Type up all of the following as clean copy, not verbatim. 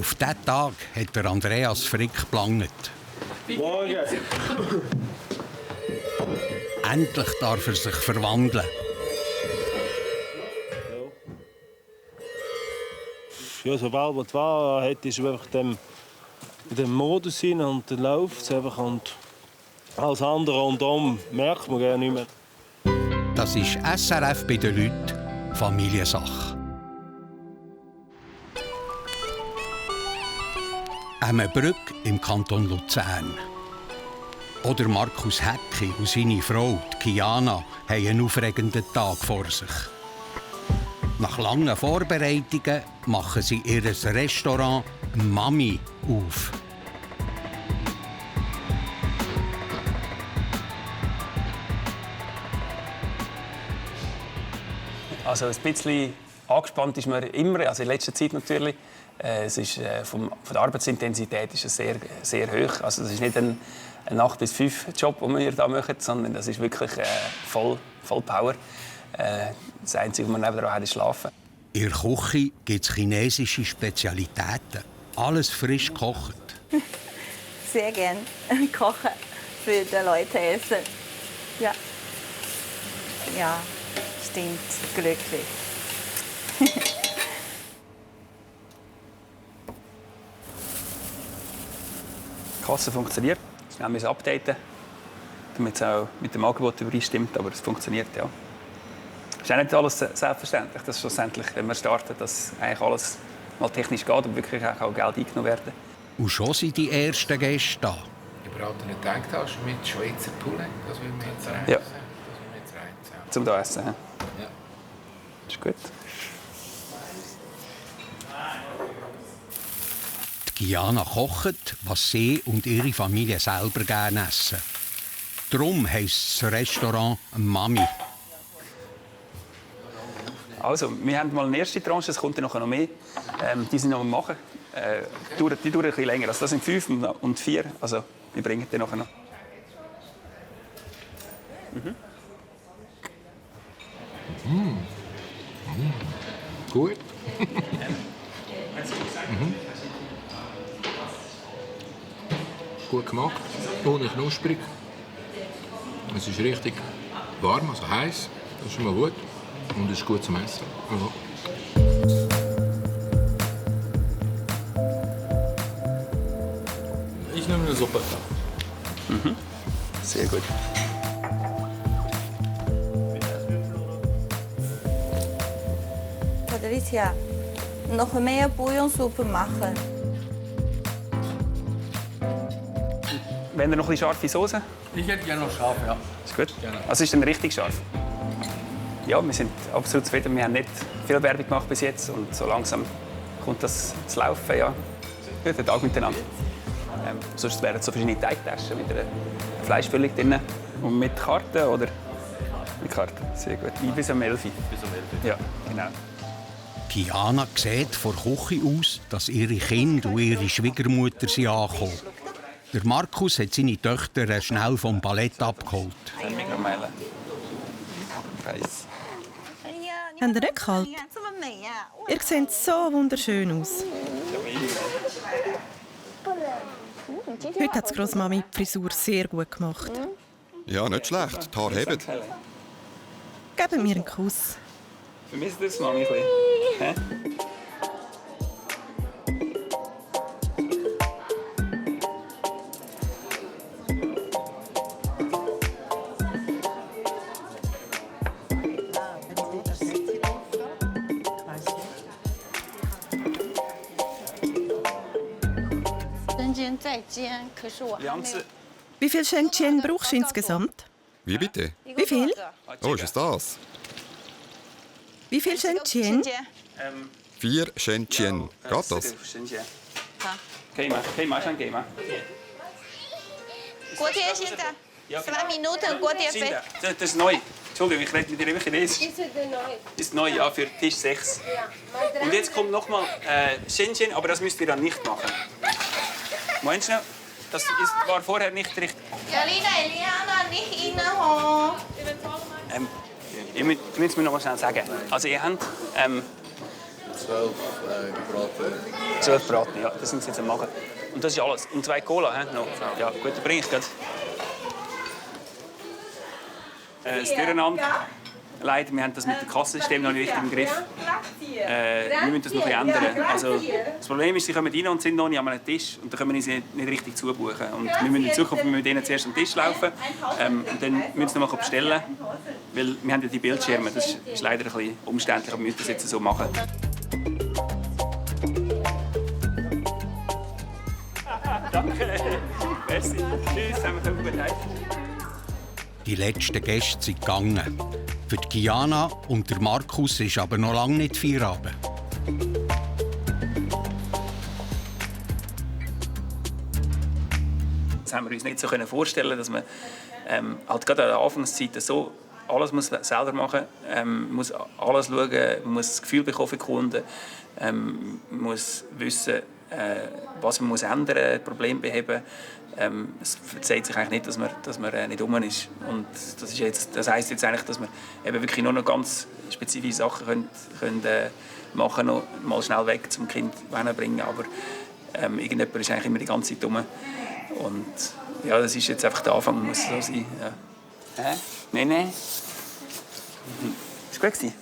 Auf diesen Tag hat der Andreas Frick gelangt. Morgen. Endlich darf er sich verwandeln. Ja, sobald man die Wahl hat, ist man einfach in dem Modus hin und dann läuft es einfach. Und alles andere rundum merkt man gar nicht mehr. Das ist SRF bei den Leuten, Familiensache. Emmenbrück im Kanton Luzern. Oder Markus Hecki und seine Frau, Kiana, haben einen aufregenden Tag vor sich. Nach langen Vorbereitungen machen sie ihr Restaurant «Mami» auf. Also ein bisschen angespannt ist man immer, also in letzter Zeit natürlich. Es ist, von der Arbeitsintensität ist es sehr, sehr hoch. Also das ist nicht ein 8 bis 5 Job, den wir hier machen, sondern das ist wirklich voll Power. Das Einzige, was man nebenan hat, ist Schlafen. In der Küche gibt es chinesische Spezialitäten. Alles frisch gekocht. Sehr gern kochen, für die Leute helfen. Ja. Ja, stimmt. Glücklich. Die Kasse funktioniert. Schnell müssen updaten, damit es auch mit dem Angebot übereinstimmt. Aber es funktioniert, ja. Es ist auch nicht alles selbstverständlich, dass schlussendlich, wenn wir starten, dass eigentlich alles mal technisch geht und wirklich auch Geld eingenommen werden. Und schon sind die ersten Gäste da. Gebratene Teigtaschen mit Schweizer Poulet, das will man jetzt rein. Ja. Das will man jetzt rein. Zum da essen. Ja. Das ist gut. Die Giana kocht, was sie und ihre Familie selber gerne essen. Darum heisst das Restaurant «Mami». Also, wir haben mal eine erste Tranche, es kommt dann noch mehr. Die sind noch am Machen. Die dauern ein bisschen länger. Also das sind 5 und 4. Also, wir bringen die nachher noch. Gut. Gut gemacht, ohne knusprig. Es ist richtig warm, also heiß. Das ist schon mal gut. Und es ist gut zum Essen. Ja. Ich nehme eine Suppe. Sehr gut. Patricia, noch mehr Bouillonsuppe machen. Wenn ihr noch ein bisschen scharfe Soße? Ich hätte gerne noch scharf, ja. Ist gut? Gerne. Also ist dann richtig scharf? Ja, wir sind absolut zufrieden. Wir haben nicht viel Werbung gemacht bis jetzt und so langsam kommt das zu laufen. Ja. Guten Tag miteinander. Sonst wären so verschiedene Teigtaschen mit einer Fleischfüllung drin. Und mit Karten oder? Mit Karten, sehr gut. Bis um 11 Uhr. Bis um 11 Uhr. Ja, genau. Giana sieht von der Küche aus, dass ihre Kinder und ihre Schwiegermutter sind angekommen. Der Markus hat seine Töchter schnell vom Ballett abgeholt. Mikromelle. Reis. Habt ihr nicht kalt? Ihr seht so wunderschön aus. Heute hat Grossmami die Frisur sehr gut gemacht. Ja, nicht schlecht. Die Haare heben. Gebt mir einen Kuss. Vermisst ihr das, Mami? Hä? Wie viel Shenzhen brauchst du insgesamt? Wie bitte? Wie viel? Oh, ist es das? Wie viel Shenzhen? 4 Shenzhen. Geht das? 可以吗？可以马上给吗？锅贴现在2 Minuten 锅贴新的，这是neu. Entschuldigung, ich rede mit dir über Chinesisch. Ist neu, ja, für Tisch 6. Und jetzt kommt noch mal Shenzhen, aber das müsst ihr dann nicht machen. Moment schnell, das war vorher nicht richtig. Ihr müsst mir noch mal schnell sagen. Also ihr habt 12 gebraten. 12 Braten, ja, das sind sie jetzt am machen. Und das ist alles. Und 2 Cola, hä? Noch. Ja, gut, dann bringe ich das. Das Durcheinander. Leider, wir haben das mit dem Kassensystem noch nicht richtig im Griff. Wir müssen das noch ändern. Also, das Problem ist, sie kommen rein und sind noch nicht an einem Tisch. Und dann können wir sie nicht richtig zubuchen. Und wir müssen in Zukunft mit denen zuerst am Tisch laufen. Und dann müssen wir noch bestellen. Weil wir haben ja die Bildschirme. Das ist leider ein bisschen umständlich, aber wir müssen das jetzt so machen. Danke. Merci. Tschüss, haben wir gut Zeit. Die letzten Gäste sind gegangen. Für die Gianna und der Markus ist aber noch lange nicht Feierabend. Das haben wir uns nicht so vorstellen, dass man halt gerade an der Anfangszeit so alles muss selber machen muss, alles schauen, man muss das Gefühl bekommen für die Kunden, man muss wissen, was man muss ändern, Probleme beheben. Es verzeiht sich eigentlich nicht, dass man nicht rum ist. Und das heisst jetzt eigentlich, dass wir eben wirklich nur noch ganz spezifische Sachen können machen, noch mal schnell weg zum Kind bringen. Aber irgendjemand ist eigentlich immer die ganze Zeit rum. Und ja, das ist jetzt einfach der Anfang, muss so sein. Ja. Nein. Ist gut gewesen?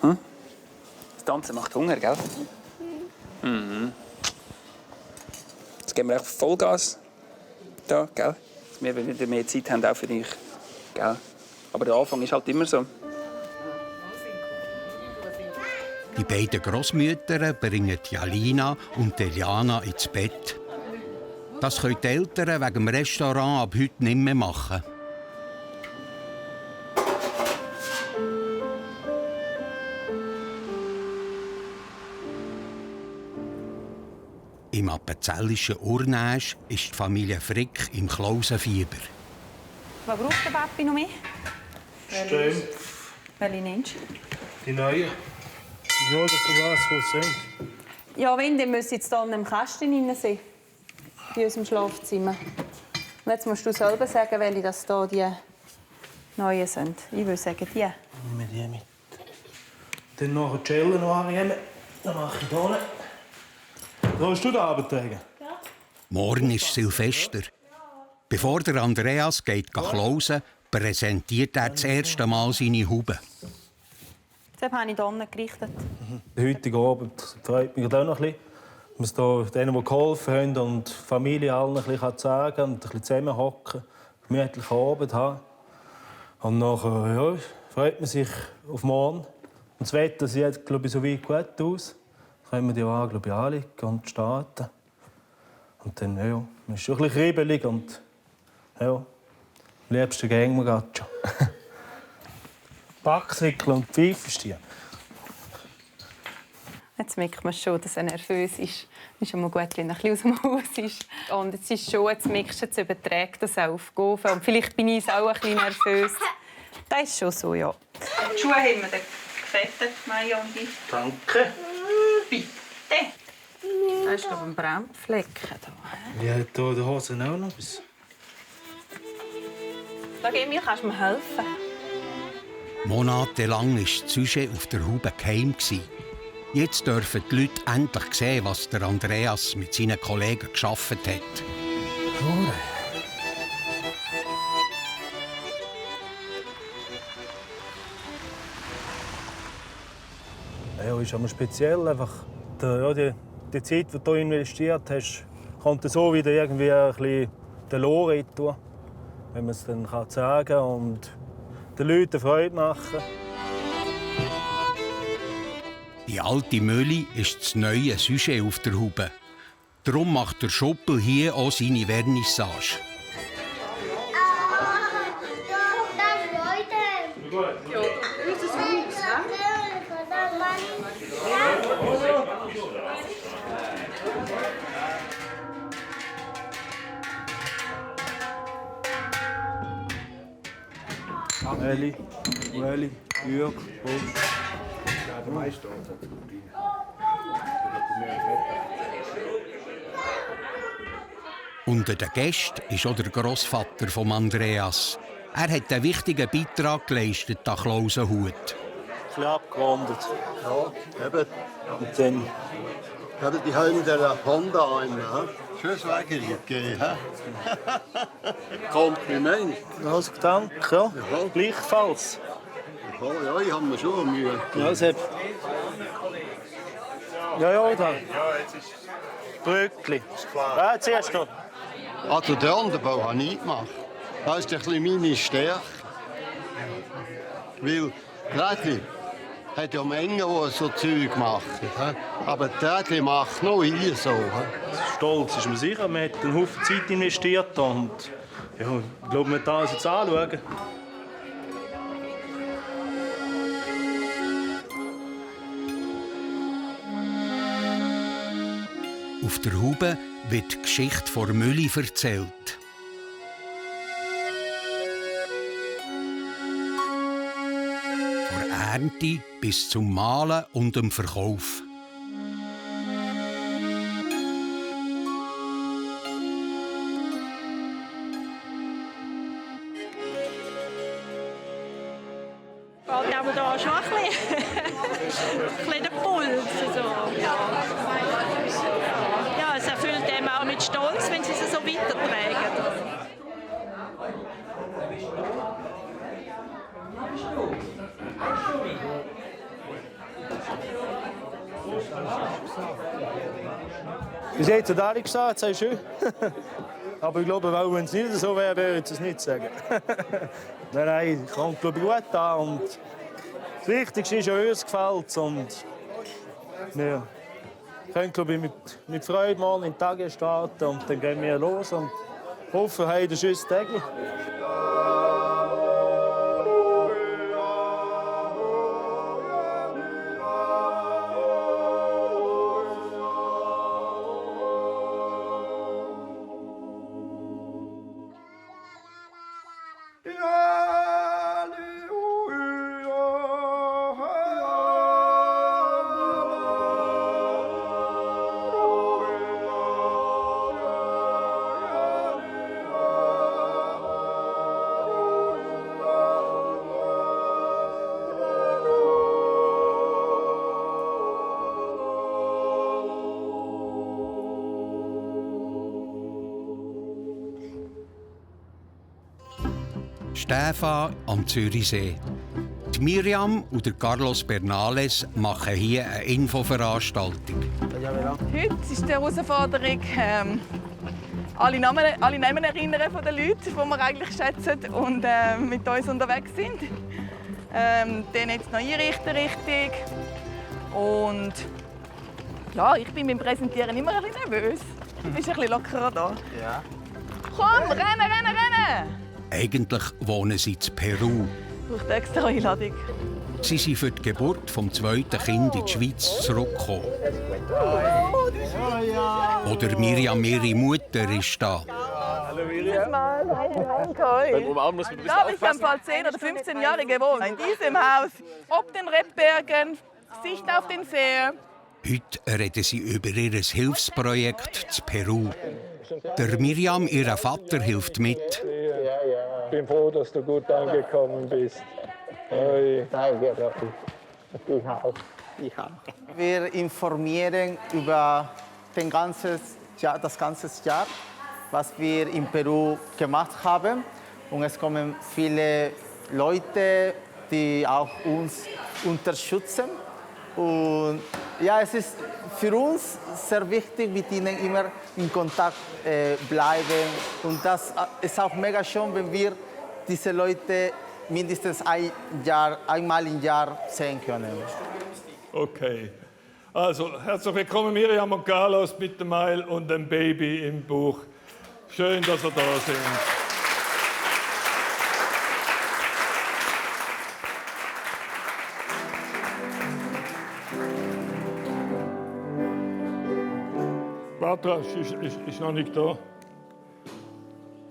Das Tanzen macht Hunger, gell? Mhm. Jetzt geben wir einfach Vollgas. Da, gell? Dass wir wieder mehr Zeit haben, auch für dich. Gell? Aber der Anfang ist halt immer so. Die beiden Grossmütter bringen Jalina und Eliana ins Bett. Das können die Eltern wegen dem Restaurant ab heute nicht mehr machen. Im appenzellischen Urnäsch ist die Familie Frick im Klausenfieber. Was braucht der Papi noch mehr? Stimmt. Welche nennst du? Die neuen. Nur, dass du weißt, wo sie sind. Ja, wenn, dann müssen jetzt hier in einem Kasten rein sein. In unserem Schlafzimmer. Und jetzt musst du selber sagen, welche das hier die neuen sind. Ich würde sagen, die. Nehmen wir die mit. Dann noch eine Gelle noch annehmen. Dann mache ich hier. Willst du den Abendträger? Ja. Morgen ist Silvester. Bevor der Andreas geht klausen, präsentiert er das erste Mal seine Haube. Das habe ich hier unten gerichtet. Der heutige Abend freut mich auch noch ein bisschen. Dass wir denen, die geholfen haben und die Familie allen ein bisschen zeigen und ein bisschen zusammenhocken, gemütlichen Abend haben. Und nachher ja, freut man sich auf morgen. Und das Wetter sieht, glaube ich, so weit gut aus. Dann können wir die Wagen, glaube ich, anlegen und starten. Und dann, ja, man ist schon ein bisschen kribbelig und ja, am liebsten gehen wir gerade schon. Backsickel und Pfeifenstiel. Jetzt merkt man schon, dass er nervös ist. Es ist immer gut, wenn er ein bisschen aus dem Haus ist. Und jetzt ist schon, jetzt merkst du, jetzt überträgt das auch auf Gofen. Und vielleicht bin ich auch ein bisschen nervös. Das ist schon so, ja. Die Schuhe haben wir gefettet, Maja und ich. Danke. Bitte. Da ist, glaube ich, ein Brandflecken. Ja, hier in der Hose auch noch etwas. Sag mir, kannst du mir helfen? Monatelang war das Sujet auf der Haube geheim. Jetzt dürfen die Leute endlich sehen, was der Andreas mit seinen Kollegen geschafft hat. Ja, ist aber speziell. Einfach die Zeit, die du investiert hast, kommt so wieder irgendwie ein bisschen den Lohn tun, wenn man es dann sagen kann und den Leuten Freude machen. Die alte Mühle ist das neue Sujet auf der Haube. Darum macht der Schuppel hier auch seine Vernissage. Eli, Jürg, Unter den Gästen ist auch der Grossvater von Andreas. Er hat einen wichtigen Beitrag geleistet an Klausenhut. Ein bisschen abgerundet. Ja, eben. Und dann... Haben die haben der Honda immer, schönes Wagen gegeben. Kompliment. Also, danke, ja. Ja. Gleichfalls. Ja, ich habe mir schon Mühe. Ja, Sepp. Ja, dann. Bröckli. Ja, zuerst noch. Also den Unterbau habe ich nicht gemacht. Das ist ein bisschen meine Stärke. Weil Rädli hat ja Menge, die so Zeug machen. Aber die Rädli macht noch ich so. Stolz ist man sicher. Man hat einen Haufen Zeit investiert. Und ja, ich glaube, man darf es jetzt anschauen. Auf der Haube wird die Geschichte von Mülli erzählt. Von Ernte bis zum Mahlen und dem Verkauf. Fällt aber da schon ein bisschen der Puls. So. Ja, es erfüllt dem auch mit Stolz, wenn sie es so weitertragen. Bis jetzt hat alle gesagt, sei schön. Aber ich glaube, wenn es nicht so wäre, würde ich es nicht sagen. Nein, ich komme glaube ich, gut an. Und das Wichtigste ist ja, uns gefällt. Und wir können glaube ich, mit Freude mal in den Tag starten. Und dann gehen wir los und hoffen, wir haben einen schönen Tag. Stefan am Zürichsee. Die Miriam und der Carlos Bernales machen hier eine Infoveranstaltung. Heute ist die Herausforderung, alle Namen erinnern von den Leuten, die wir eigentlich schätzen und mit uns unterwegs sind. Dann jetzt noch einrichten richtig. Und ja, ich bin beim Präsentieren immer ein bisschen nervös. Du bist ein bisschen lockerer da. Ja. Komm, rennen! Eigentlich wohnen sie in Peru. Braucht eine extra Einladung. Sie sind für die Geburt des zweiten Kindes in die Schweiz zurückgekommen. Oder Miriam, ihre Mutter, ist da. Hallo Miriam. Da habe ich am Fall 10 oder 15 Jahre gewohnt. In diesem Haus, ob den Rebbergen, Sicht auf den See. Heute reden sie über ihr Hilfsprojekt in Peru. Der Miriam, ihr Vater, hilft mit. Ich bin froh, dass du gut angekommen bist. Danke, ich auch. Wir informieren über das ganze Jahr, was wir in Peru gemacht haben. Und es kommen viele Leute, die auch uns unterstützen. Und ja, es ist für uns sehr wichtig, mit ihnen immer in Kontakt bleiben. Und das ist auch mega schön, wenn wir diese Leute mindestens einmal im Jahr sehen können. Okay. Also, herzlich willkommen Miriam und Carlos mit dem Mail und dem Baby im Buch. Schön, dass ihr da sind. Barbara ist noch nicht da.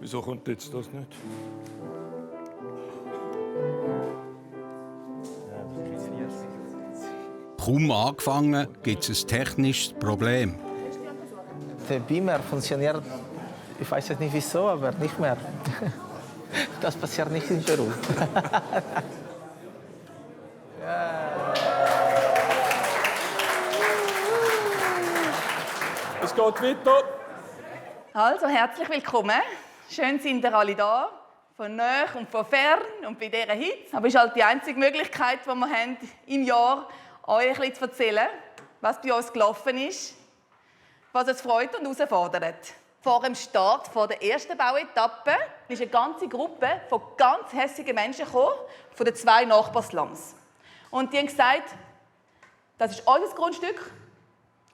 Wieso kommt jetzt das nicht? Kaum angefangen, gibt es ein technisches Problem. Der Beamer funktioniert, ich weiß jetzt nicht wieso, aber nicht mehr. Das passiert nicht in Peru. Es geht weiter. Also, herzlich willkommen. Schön sind ihr alle da, von nahe und von fern und bei dieser Hitze. Aber es ist halt die einzige Möglichkeit, die wir haben, im Jahr euch ein bisschen zu erzählen, was bei uns gelaufen ist, was uns freut und herausfordert. Vor dem Start der ersten Bauetappe ist eine ganze Gruppe von ganz hässigen Menschen gekommen, von den 2 Nachbarslums. Und die haben gesagt, das ist unser Grundstück,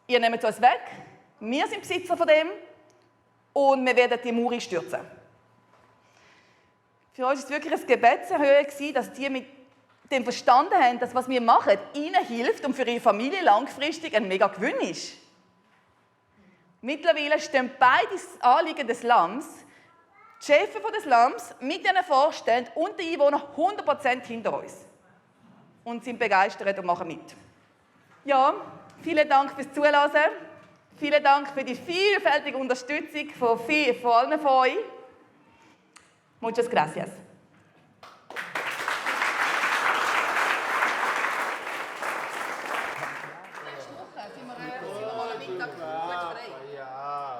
ihr nehmt es uns weg, wir sind Besitzer von dem und wir werden die Mauer stürzen. Für uns war es wirklich ein Gebetserhöhen, dass die mit dem verstanden haben, dass was wir machen, ihnen hilft und für ihre Familie langfristig ein mega Gewinn ist. Mittlerweile stehen beide Anliegen des Slums, die Chefs des Slums mit ihren Vorständen und den Einwohnern 100% hinter uns. Und sind begeistert und machen mit. Ja, vielen Dank fürs Zuhören. Vielen Dank für die vielfältige Unterstützung von allen von euch. Muchas gracias.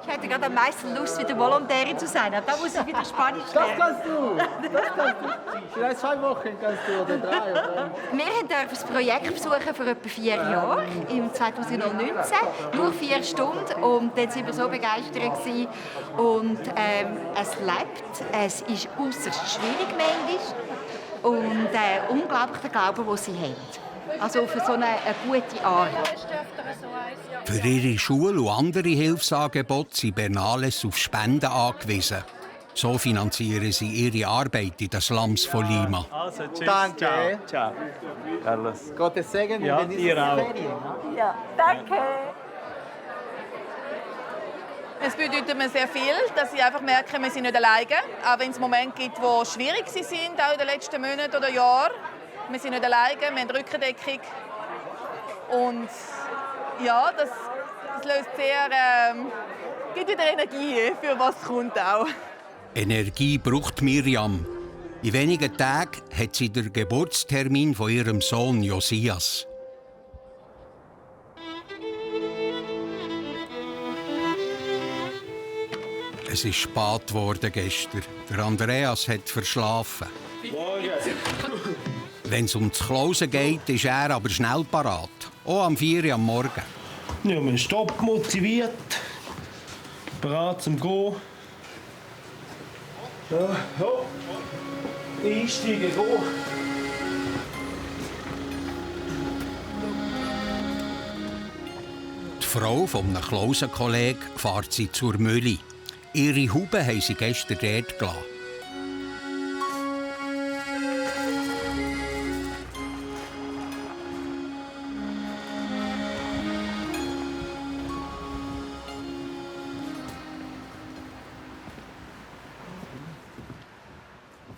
Ich hätte gerade am meisten Lust, wieder Volontärin zu sein, aber da muss ich wieder Spanisch lernen. Das kannst du! Vielleicht 2 Wochen kannst du, oder 3. Oder? Wir durften das Projekt besuchen vor etwa 4 Jahren, im 2019, nur 4 Stunden. Und dann waren wir so begeistert gewesen. Und es lebt, es ist äußerst schwierig manchmal und unglaublich der Glaube, den sie haben. Also für so eine gute Art. Für ihre Schule und andere Hilfsangebote sind Bernales auf Spenden angewiesen. So finanzieren sie ihre Arbeit in den Slums von Lima. Also, tschüss. Danke. Ciao. Carlos. Gottes Segen Ja, und genießen dir die auch. Ferien. Ja, danke. Es bedeutet mir sehr viel, dass ich einfach merke, wir sind nicht alleine. Auch wenn es Momente gibt, die schwierig sind, auch in den letzten Monaten oder Jahren. Wir sind nicht alleine, wir haben Rückendeckung. Und ja, das löst sehr, gibt wieder Energie, für was kommt auch. Energie braucht Miriam. In wenigen Tagen hat sie den Geburtstermin von ihrem Sohn Josias. Es ist spät geworden gestern. Der Andreas hat verschlafen. Wenn es um das Klausen geht, ist er aber schnell parat. Auch am 4 Uhr am Morgen. Ja, man ist top motiviert. Bereit zum Gehen. Ja. Einsteigen, gehen. Die Frau von einem Klausenkollegen fährt sie zur Mühle. Ihre Haube haben sie gestern dort gelassen.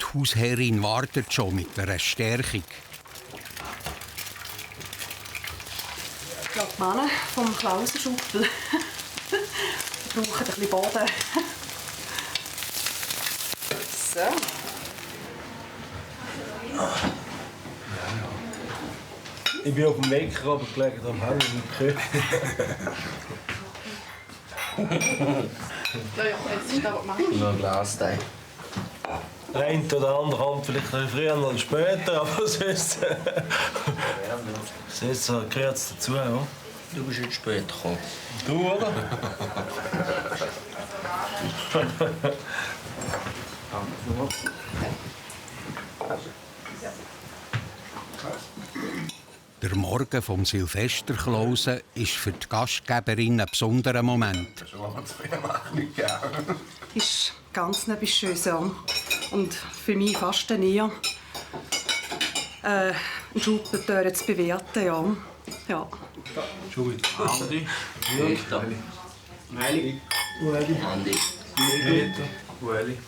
Die Hausherrin wartet schon mit einer Stärkung. Die Männer vom Klauserschuppel brauchen ein bisschen Boden. So. Ich bin auf dem Wecker runtergelegt, darum habe ich nicht gehört. Ja, jetzt ist das, was machst. Noch ein Glas da. Der eine oder andere kommt vielleicht ein bisschen früher oder später, aber sonst gehört es dazu. Ja? Du bist jetzt spät gekommen. Du, oder? Der Morgen vom Silvesterklausen ist für die Gastgeberin ein besonderer Moment. Ist ganz etwas Schönes, ja. Und für mich fast nie. Einen Schuppentör zu bewerten, ja. Ja. Entschuldigung. Andi. Peter. Ueli. Andi. Peter. Ueli.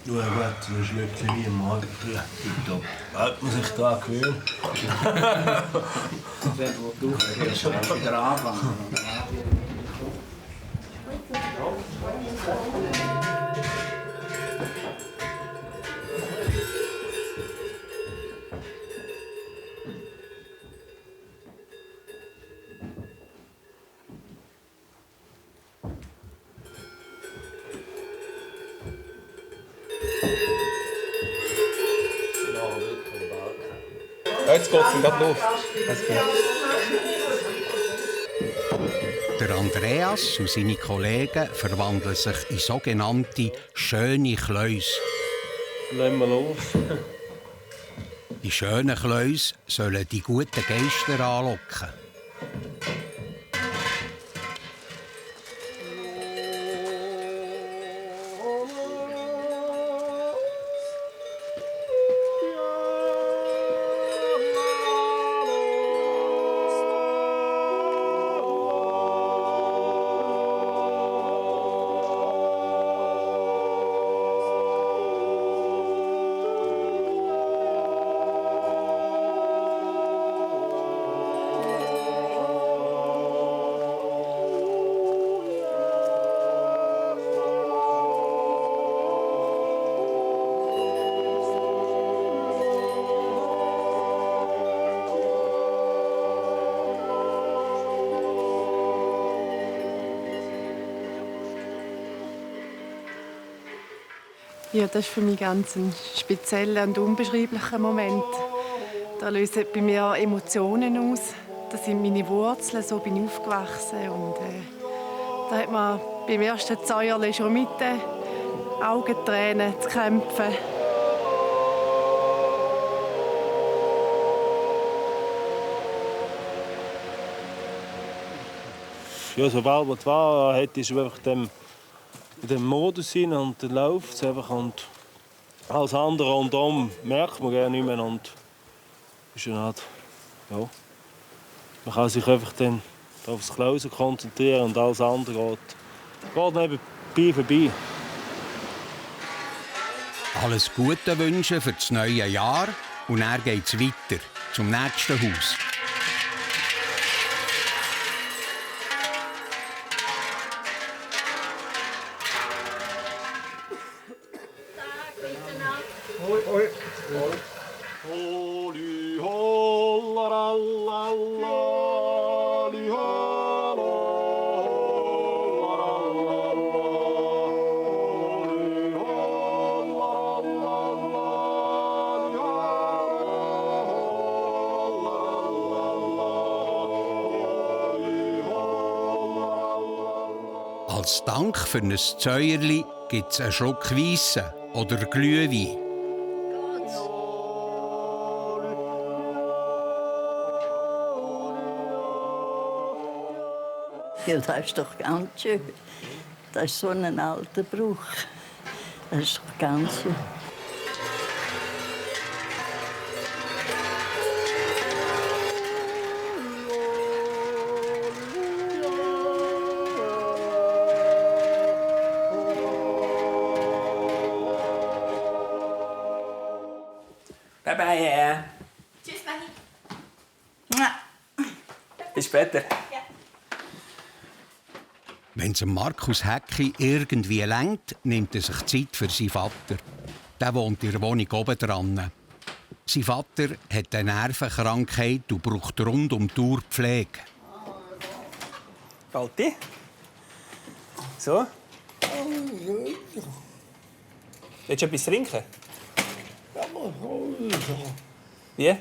Ja gut, das ist wirklich wie im Magen drin. Hat man sich daran gewöhnt. Du kannst wieder anfangen. jetzt geht es gerade los. Der Andreas und seine Kollegen verwandeln sich in sogenannte schöne Kläuse. Lassen wir los. Die schönen Kläuse sollen die guten Geister anlocken. Ja, das ist für mich ganz ein spezieller und unbeschreiblicher Moment. Da lösen bei mir Emotionen aus. Das sind meine Wurzeln, so bin ich aufgewachsen. Und da hat man beim ersten Säuerle schon mit den Augentränen zu kämpfen. Ja, sobald man war, hätte ich einfach in dem Modus hin und dann läuft es einfach. Und alles andere rundum merkt man gar nicht mehr. Und ist eine Art, ja, man kann sich einfach dann aufs Klausen konzentrieren und alles andere geht nebenbei vorbei. Alles Gute wünschen für das neue Jahr und dann geht es weiter zum nächsten Haus. Als Dank für ein Zäuerli gibt es einen Schluck Weisse oder Glühwein. Ja, das ist doch ganz schön. Das ist so ein alter Brauch. Das ist doch ganz schön. Bye bye. Tschüss, Mahi. Bis später. Wenn es Markus Häcki irgendwie lenkt, nimmt er sich Zeit für seinen Vater. Der wohnt in der Wohnung oben dran. Sein Vater hat eine Nervenkrankheit und braucht rund um die Uhr Pflege. Balti? So? Willst du etwas trinken? Wie?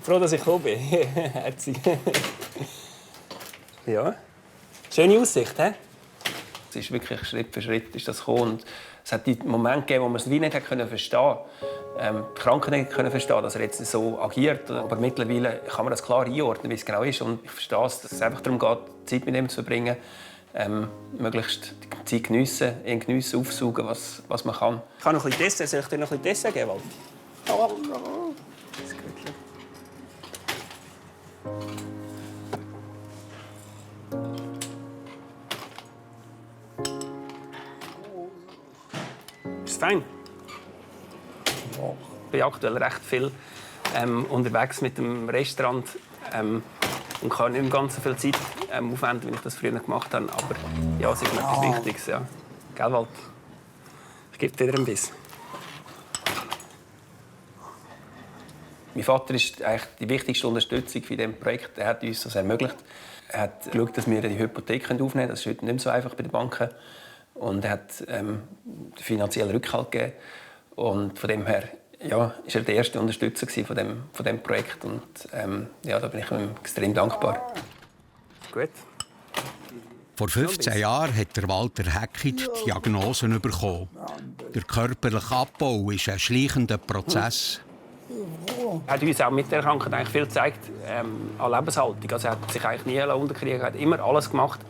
Froh, dass ich gekommen bin. Herzig. Ja. Schöne Aussicht, hä? Es ist wirklich Schritt für Schritt ist das gekommen. Und es hat die Momente gegeben, wo man es wie nicht verstehen konnte. Die Kranken nicht verstehen, dass er jetzt so agiert. Aber mittlerweile kann man das klar einordnen, wie es genau ist. Und ich verstehe es, dass es einfach darum geht, Zeit mit ihm zu verbringen. Möglichst die Zeit geniessen, aufsaugen, was man kann. Ich kann noch ein bisschen Dessert. Soll ich dir noch ein bisschen Dessert geben, Walter? Ist es fein? Ich bin aktuell recht viel unterwegs mit dem Restaurant und kann nicht mehr ganz so viel Zeit aufwenden, wie ich das früher gemacht habe. Aber ja, es ist etwas Wichtiges. Ja. Gell, Walt? Ich gebe dir ein Biss. Mein Vater ist eigentlich die wichtigste Unterstützung für dieses Projekt. Er hat uns das ermöglicht. Er hat geschaut, dass wir die Hypothek aufnehmen können. Das ist heute nicht mehr so einfach bei den Banken. Und er hat den finanziellen Rückhalt gegeben. Und von dem her ja, ist er der erste Unterstützer von dem Projekt. Und ja, da bin ich ihm extrem dankbar. Gut. Vor 15 Jahren hat der Walter Hecki die Diagnosen bekommen. Der körperliche Abbau ist ein schleichender Prozess. Er hat uns auch mit der Krankheit eigentlich viel gezeigt an Lebenshaltung. Also er hat sich eigentlich nie unterkriegen, er hat immer alles gemacht,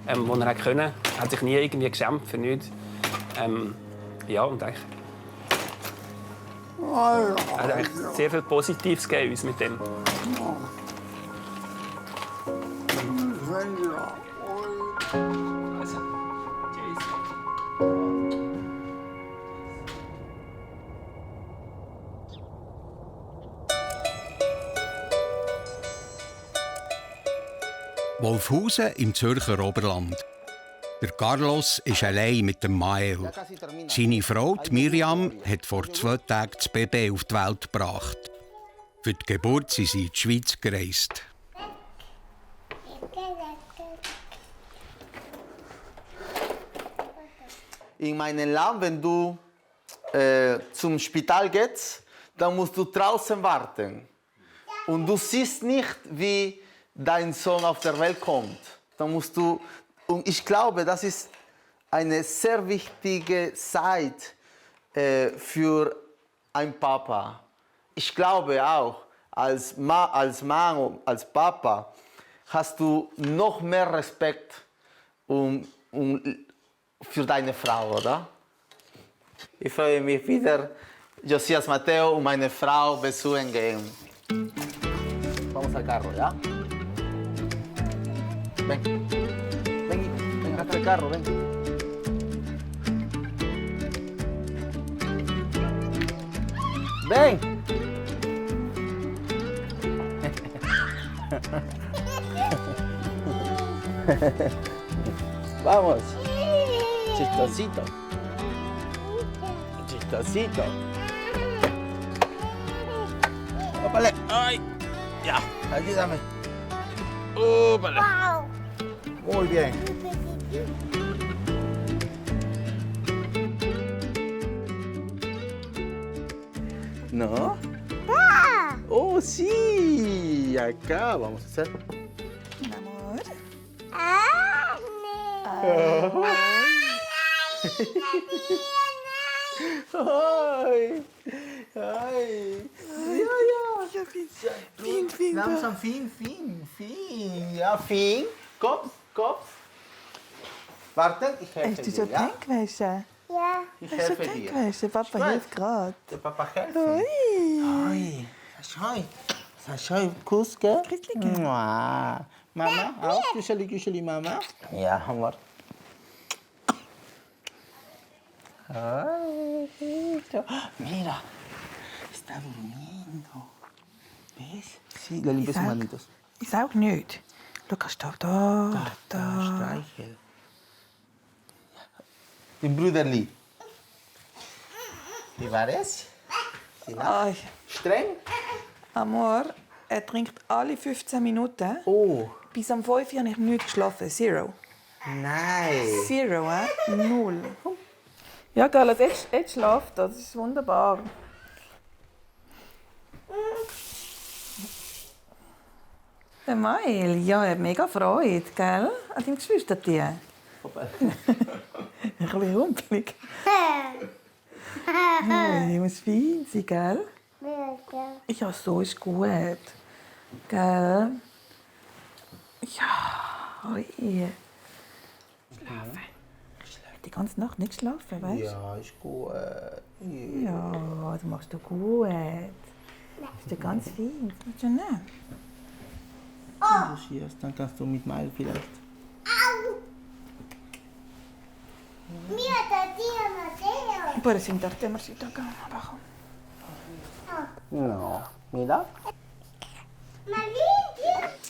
was er konnte. Er hat sich nie irgendwie geschämt für nichts. Ja, und eigentlich, er hat eigentlich sehr viel Positives gegeben uns mit dem. Wolfhausen im Zürcher Oberland. Der Carlos ist allein mit dem Mael. Seine Frau, die Miriam, hat vor 2 Tagen das Baby auf die Welt gebracht. Für die Geburt sind sie in die Schweiz gereist. In meinem Land, wenn du zum Spital gehst, dann musst du draußen warten. Und du siehst nicht, wie dein Sohn auf der Welt kommt. Dann musst du, und ich glaube, das ist eine sehr wichtige Zeit für einen Papa. Ich glaube auch, als Mann, als Papa, hast du noch mehr Respekt für deine Frau, oder? Ich freue mich wieder, Josias Mateo und meine Frau besuchen gehen. Vamos al carro, ¿ya? Ven. Ven hasta el carro, ven. Ven. Vamos. Chistosito. Chistosito. Ópale. Ay. Ya, ayúdame. Ópale. Muy bien. ¿No? Oh, sí. Acá vamos a hacer. Amor. Ay. Ay. Ja. Fin. Langsam, fin. Ja, fin. Kopf. Warten, ich helfe Hast du dir, schon ja? Tank gewaschen? Ja. Ich Hast du helfe Tank dir. gewaschen? Papa hilft gerade. Der Papa hilft. Ui. Schau, Kuss, gell? Mama, auch Kücheli, Mama. Ja, amor. Ay, mira, está durmiendo. ¿Ves? Sí, le limpias sus manitos. Ich saug nicht. Schau, kannst du da. Streichel. Den Brüderli. Wie war es? Ay. Streng? Amor, er trinkt alle 15 Minuten. Oh. Bis am 5 Uhr habe ich nicht geschlafen. 0. Nein. 0, 0. Ja, Carlos, jetzt schlaft er. Das ist wunderbar. Der Mael, ja, er hat mega Freude, gell? An deinem Geschwistertier. Ein bisschen humpelig. Hey, muss fein sein, gell? Ja, so ist gut. Gell? Ja, oi. Schlafen. Die ganze Nacht nicht geschlafen, weißt du? Ja, ist gut. Ja, das machst du gut. Ist ja ganz fein. Das machst du nicht. Wenn du schierst, dann kannst du mit Mael vielleicht. Puoi sentarti a Marcita acá abajo. No, mira.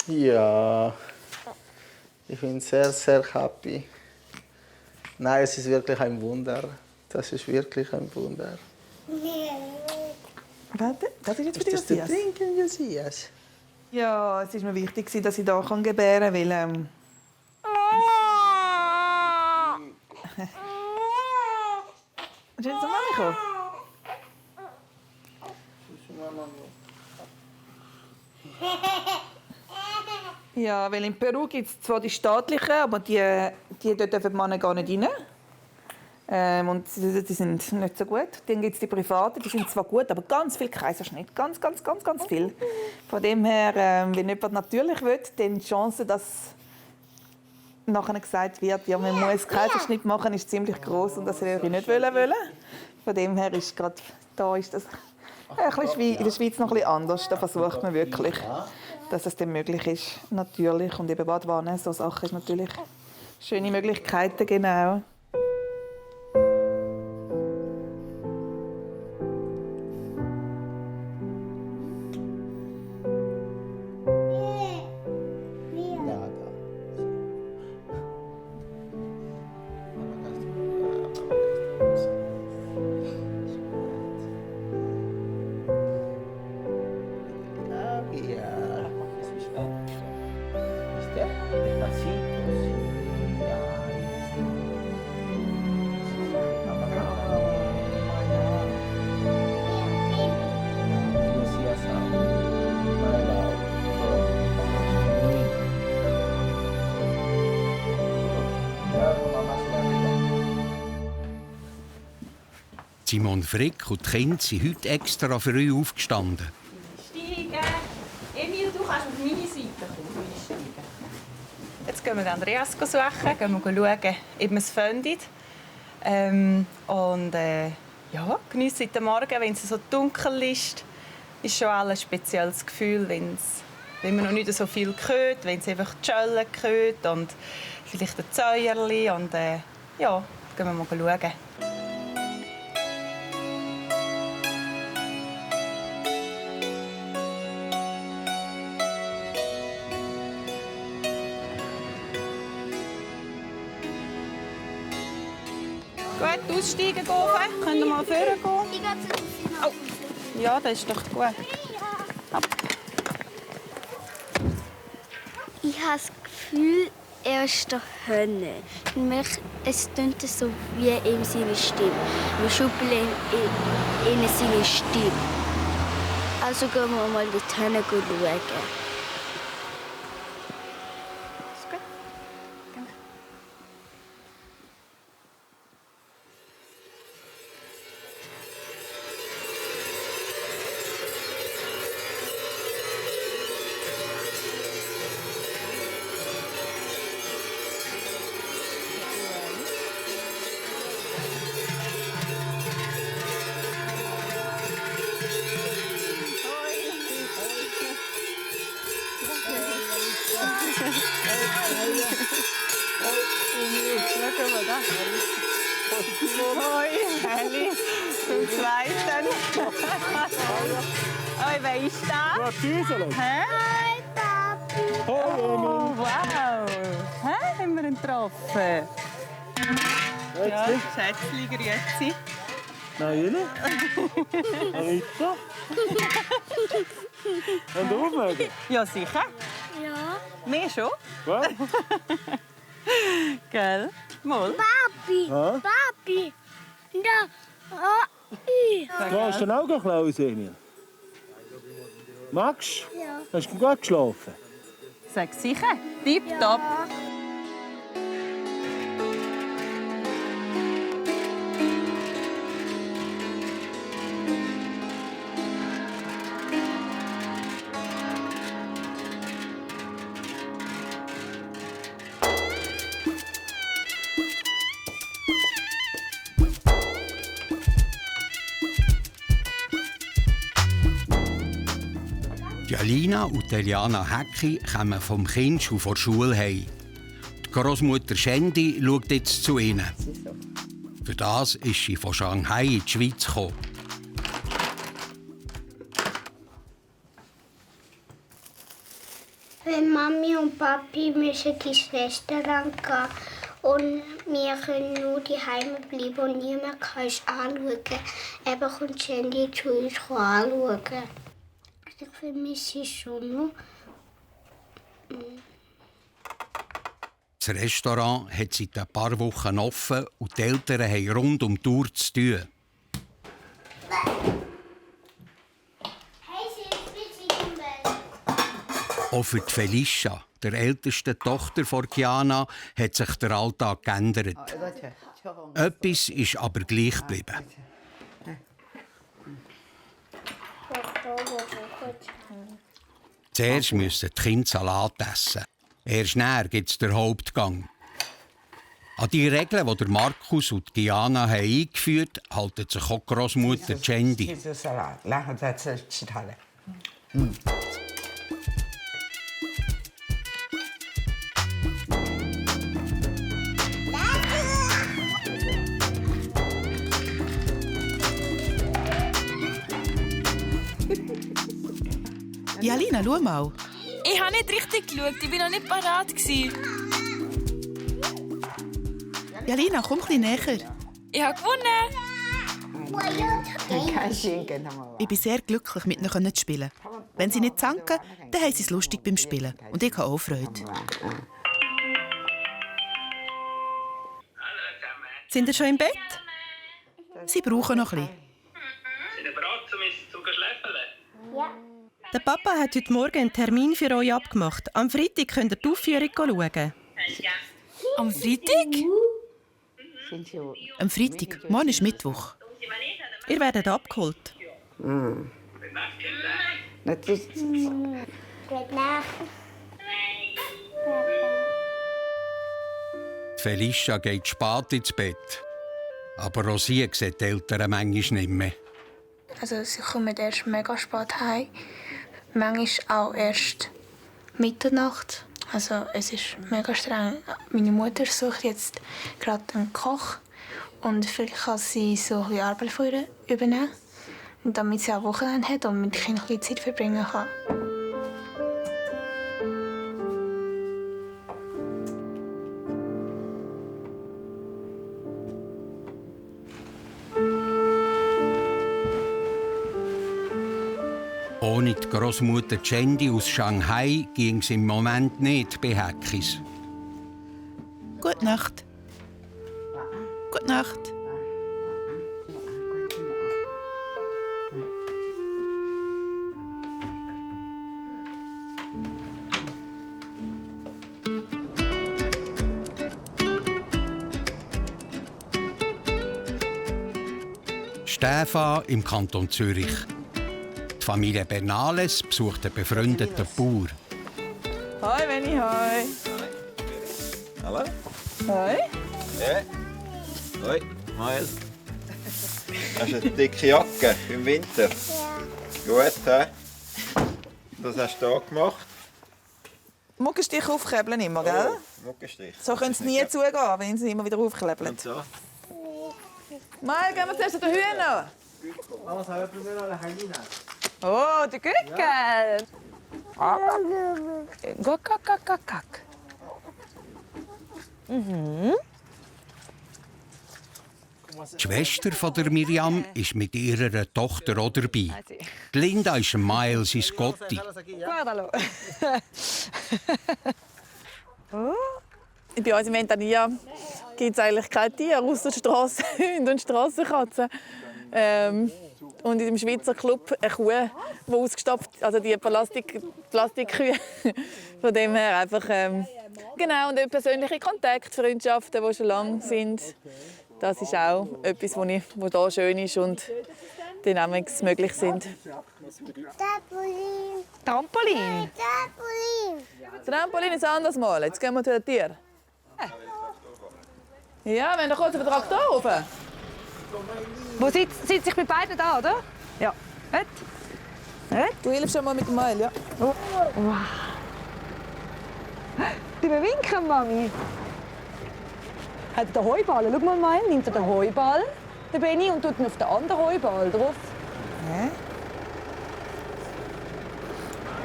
Ja, ich bin sehr, sehr happy. Nein, es ist wirklich ein Wunder. Das ist wirklich ein Wunder. Warte, das ist jetzt für dich, Möchtest du Josias. trinken, Josias? Ja, es ist mir wichtig, dass ich hier gebären kann, weil... Willst du zu Mami kommen? Ja, weil in Peru gibt es zwar die staatlichen, aber die dürfen die Männer gar nicht rein. Und die sind nicht so gut. Dann gibt es die privaten, die sind zwar gut, aber ganz viel Kaiserschnitt. Ganz viel. Von dem her, wenn jemand natürlich will, dann die Chance, dass nachher gesagt wird, ja, man muss Kaiserschnitt machen, ist ziemlich groß und das würde ich nicht wollen. Von dem her ist gerade da ist das in der Schweiz noch ein bisschen anders. Da versucht man wirklich, dass es dann möglich ist, natürlich. Und eben Badwanne, so Sachen ist natürlich schöne Möglichkeiten, genau. Simon Frick und die Kinder sind heute extra früh aufgestanden. Steigen! Emil, du kannst auf meine Seite kommen. Jetzt gehen wir Andreas suchen, gehen wir schauen, ob wir es finden. Ja, geniessen den Morgen, wenn es so dunkel ist. Ist schon ein spezielles Gefühl, wenn man noch nicht so viel hört, wenn es einfach die Schellen hört und vielleicht ein Zäuerli. Und ja, gehen wir mal schauen. Gut, aussteigen, gehen. Können wir mal vorne gehen? Oh. Ja, das ist doch gut. Ab. Ich habe das Gefühl, er ist der Hölle. Es klingt so wie in seiner Stimme. Wir schütteln in seine Stimme. Also gehen wir mal in die Hölle schauen. Hoi, Heli, zum Zweiten. Hoi, wer ist da? Hä? Hi, Papi. Oh, wow. Hä, haben wir ihn getroffen? Ja, Schätzli, grüezi. Na, Juli? Anita? Und du mögen? Ja, sicher. Ja. Mehr schon? Was? Gell? Mal. Papi, Ja? Papi. Du hast den Augen Klaus, Emil. Magst du? Ja. Hast du gut geschlafen? Sag sicher. Tipptopp. Ja. Die Alina und Eliana Hecki kommen vom Kind schon vor der Schule heim. Die Großmutter Shendi schaut jetzt zu ihnen. Für das ist sie von Shanghai in die Schweiz gekommen. Wenn Mami und Papi müssen ins Restaurant gehen und wir können nur daheim bleiben und niemand kann uns anschauen, eben kommt Sandy zu uns anschauen. Ich vermisse es schon noch. Das Restaurant hat seit ein paar Wochen offen und die Eltern haben rund um die Uhr zu tun. Auch für die Felicia, der ältesten Tochter von Kiana, hat sich der Alltag geändert. Etwas ist aber gleich geblieben. Zuerst müssen die Kinder Salat essen. Erst nachher gibt es den Hauptgang. An die Regeln, die der Markus und Diana eingeführt haben, halten sich auch Großmutter Cendi. Jalina, schau mal. Ich habe nicht richtig geschaut, ich war noch nicht parat. Jalina, komm ein bisschen näher. Ich habe gewonnen. Ich bin sehr glücklich, mit ihnen zu spielen. Wenn sie nicht zanken, dann haben sie es lustig beim Spielen. Und ich habe auch Freude. Sind ihr schon im Bett? Sie brauchen noch ein bisschen. Sind ihr bereit, um zu schläfeln? Ja. Der Papa hat heute Morgen einen Termin für euch abgemacht. Am Freitag könnt ihr die Aufführung schauen. Am Freitag? Am Freitag. Morgen ist Mittwoch. Ihr werdet abgeholt. Gute Nacht. Felicia geht spät ins Bett. Aber auch sie sieht die Eltern manchmal nicht mehr. Also sie kommen erst mega spät heim. Manchmal auch erst Mitternacht. Also es ist mega streng. Meine Mutter sucht jetzt gerade einen Koch. Und vielleicht kann sie so ein bisschen Arbeit von ihr übernehmen. Damit sie auch Wochenende hat und mit den Kindern ein bisschen Zeit verbringen kann. Ohne die Großmutter Cendi aus Shanghai ging es im Moment nicht bei Häckis. Gute Nacht. Gute Nacht. Stefan im Kanton Zürich. Die Familie Bernales besucht einen befreundeten Bauer. Hoi, Benni, hoi. Hallo? Hoi. Ja. Hoi, Mael. Hast du eine dicke Jacke im Winter? Ja. Gut, hä? Was hast du hier gemacht? Muckenstich aufklebeln immer, gell? Oh, Muckenstich. So können sie nie zugehen, wenn sie immer wieder aufklebeln. Und so? Mal, gehen wir zuerst zu den Hühnern. Oh, der Gückel. Guck. Mhm. Die Schwester von der Miriam ist mit ihrer Tochter auch dabei. Die Linda ist Miles in Scotti. Bei uns in Ventania gibt es eigentlich keine Tiere, außer Strassenhunde und Strassenkatzen. Und in dem Schweizer Club eine Kuh, die ausgestopft, also die Plastikkühe. Von dem her einfach genau, und persönliche Kontakte, Freundschaften, die schon lange sind. Das ist auch etwas, was hier schön ist und dynamisch möglich sind. Trampolin. Trampolin? Trampolin ist anders mal. Jetzt gehen wir zu den Tieren. Ja, wenn wir kurz auf den Traktor rauf. Wo sitzt sich mit beiden da, oder? Ja. Du hilfst schon mal mit dem Mail, ja? Oh. Wow. Die winken, Mami. Hat er den Heuball? Schau mal, Mail. Nimmt er den Heuball, den Benni, und tut ihn auf den anderen Heuball drauf.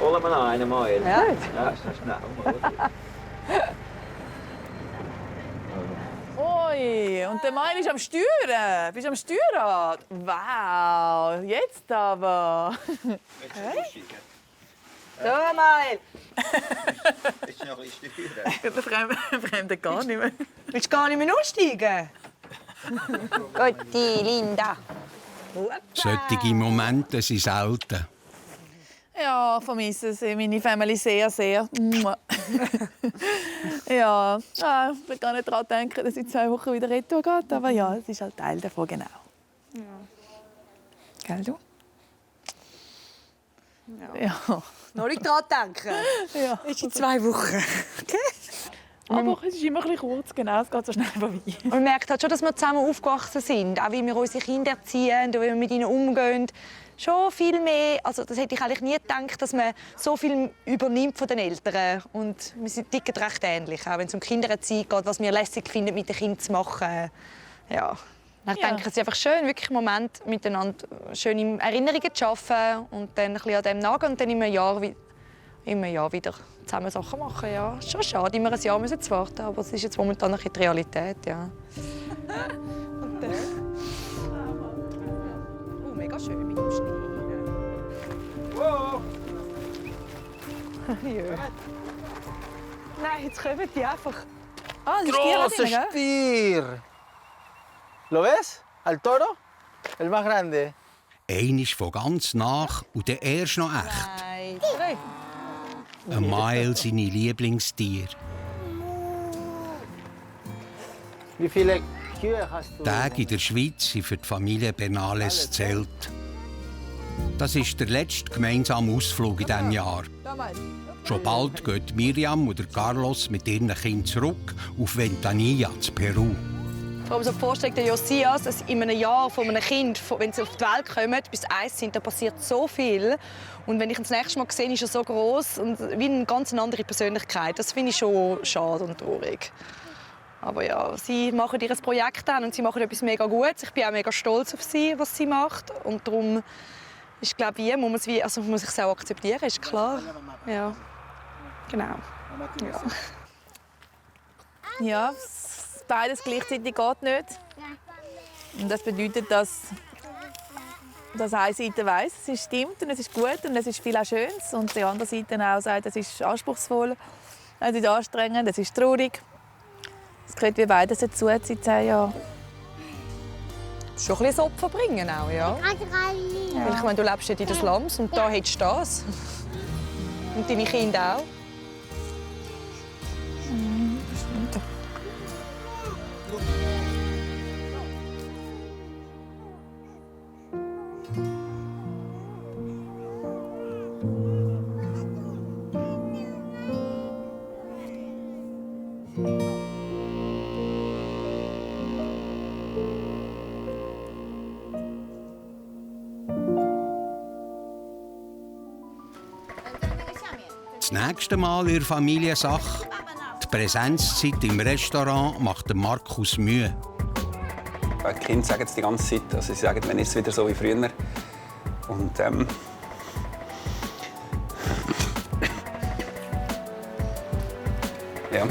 Holen wir noch einen Mael. Ja. Ja, ist das schnell. Ui, und der Mail ist am Steuern. Bist du am Steuerrad? Wow, jetzt aber. So, Mail. Ist noch ein bisschen steuern? Der Fremde gar nicht mehr. Willst du gar nicht mehr aussteigen? Gutti, Linda. Solche Momente sind selten. Ja, ich vermisse es, meine Family sehr, sehr. Ja, ich will gar nicht daran denken, dass in 2 Wochen wieder retour geht. Aber ja, es ist halt Teil davon, genau. Ja. Gell, du? Ja. Noch nicht daran denken. Ja. Ist in 2 Wochen. Okay. Aber es ist immer ein bisschen kurz, genau, es geht so schnell vorbei. Man merkt halt schon, dass wir zusammen aufgewachsen sind. Auch wie wir unsere Kinder erziehen und wie wir mit ihnen umgehen. Schon viel mehr. Also das hätte ich eigentlich nie gedacht, dass man so viel übernimmt von den Eltern. Und wir sind ticken recht ähnlich, auch wenn es um Kindererziehung geht, was wir lässig finden, mit den Kindern zu machen. Ja. Ich denke, es ist einfach schön, wirklich einen Moment miteinander schöne Erinnerungen zu schaffen und dann ein bisschen an dem nachgehen und dann im Jahr wieder zusammen Sachen machen. Ja, schon schade, immer ein Jahr müssen zu warten, aber es ist jetzt momentan ein bisschen die Realität. Ja. Und dann? Mega schön mit dem Schnee. Wow! Ja. Nein, jetzt kommen die einfach. Ah, das ¡Grosso Stier! ¿Lo ves? Al toro? El más grande. Einer ist von ganz nach und der erst noch echt. Nein. Ein Mile seine Lieblingstiere. Wie viele Kühe hast du? Tage in der Schweiz sind für die Familie Benales Zelt. Das ist der letzte gemeinsame Ausflug in diesem Jahr. Schon bald gehen Miriam und Carlos mit ihren Kindern zurück auf Ventanilla, zu Peru. Ich kann mir so vorstellen, der Josias, dass in einem Jahr von einem Kind, wenn sie auf die Welt kommen, bis sie 1 sind, da passiert so viel. Und wenn ich ihn das nächste Mal sehe, ist er so groß und wie eine ganz andere Persönlichkeit. Das finde ich schon schade und traurig. Aber ja, sie machen ihr Projekt an und sie machen etwas mega Gutes. Ich bin auch mega stolz auf sie, was sie macht. Und darum ist, glaube ich, muss man sich auch akzeptieren, ist klar. Ja, genau. Ja, beides gleichzeitig geht nicht. Und das bedeutet, dass eine Seite weiss, es stimmt und es ist gut und es ist viel auch Schönes. Und die andere Seite auch sagt, es ist anspruchsvoll, es ist anstrengend, es ist traurig. Es gehört wie beides dazu seit 10 Jahren. Schon ein bisschen Opfer bringen auch, ja. Weil ich meine, du lebst nicht in den Slums und da hättest du das. Und deine Kinder auch. Das nächste Mal in der Familiensache. Die Präsenzzeit im Restaurant macht Markus Mühe. Die Kinder sagen es die ganze Zeit. Also sie sagen, wenn ist es wieder so wie früher. Und ja.